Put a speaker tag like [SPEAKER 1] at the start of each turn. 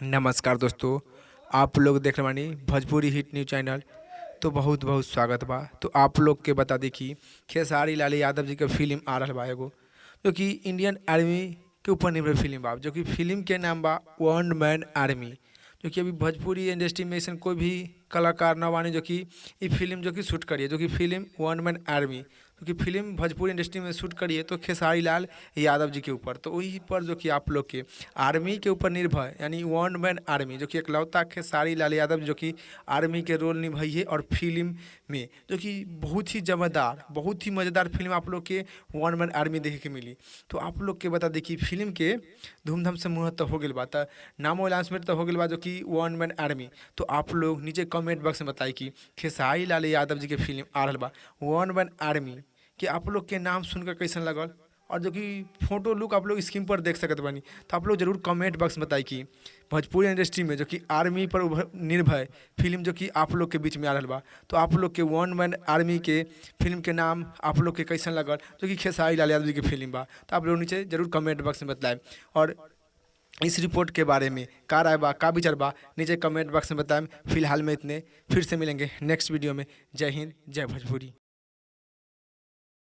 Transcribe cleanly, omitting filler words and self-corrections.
[SPEAKER 1] नमस्कार दोस्तों, आप लोग देख रहे बानी भोजपुरी हिट न्यूज चैनल। तो बहुत बहुत स्वागत बा। तो आप लोग के बता दी कि खेसारी लाल यादव जी के फिल्म आ रहा बा एगो, जो कि इंडियन आर्मी के ऊपर निर्भर फिल्म बा, जो कि फिल्म के नाम बा वन मैन आर्मी, जो कि अभी भोजपुरी इंडस्ट्री में ऐसा कोई भी कलाकार न बानी जो कि ई फिल्म जो कि शूट करिए, जो कि फिल्म वन मैन आर्मी, जो कि फिल्म भोजपुरी इंडस्ट्री में शूट करिए तो खेसारी लाल यादव जी के ऊपर। तो वही पर जो कि आप लोग के आर्मी के ऊपर निर्भर, यानी वन मैन आर्मी, जो कि एकलौता खेसारी लाल यादव जो कि आर्मी के रोल निभाइए और फिल्म में जो कि बहुत ही जमादार, बहुत ही मज़ेदार फिल्म आप लोग के वन मैन आर्मी देखे के मिली। तो आप लोग के बता दी कि फिल्म के धूमधाम से मुहूर्त हो गया बा, त नामो अनाउंसमेंट तो हो गया बा जो कि वन मैन आर्मी। तो आप लोग नीचे कमेंट बॉक्स में बताई कि खेसारी लाल यादव जी के फिल्म आ रहा बा वन मैन आर्मी कि आप लोग के नाम सुनकर कैसन लगल, और जो कि फोटो लुक आप लोग स्क्रीन पर देख सकत बानी। तो आप लोग जरूर कमेंट बॉक्स में बताई कि भोजपुरी इंडस्ट्री में जो कि आर्मी पर निर्भर फिल्म जो कि आप लोग के बीच में आ रहा बा, तो आप लोग के वन मैन आर्मी के फिल्म के नाम आप लोग के कैसन लगल, जो कि खेसारी लाल यादव जी के फिल्म बा। तो आप लोग नीचे जरूर कमेंट बॉक्स में बताएं और इस रिपोर्ट के बारे में का राय बा, का विचार बा, नीचे कमेंट बॉक्स में बताएं। फिलहाल में इतने, फिर से मिलेंगे नेक्स्ट वीडियो में। जय हिंद, जय भोजपुरी।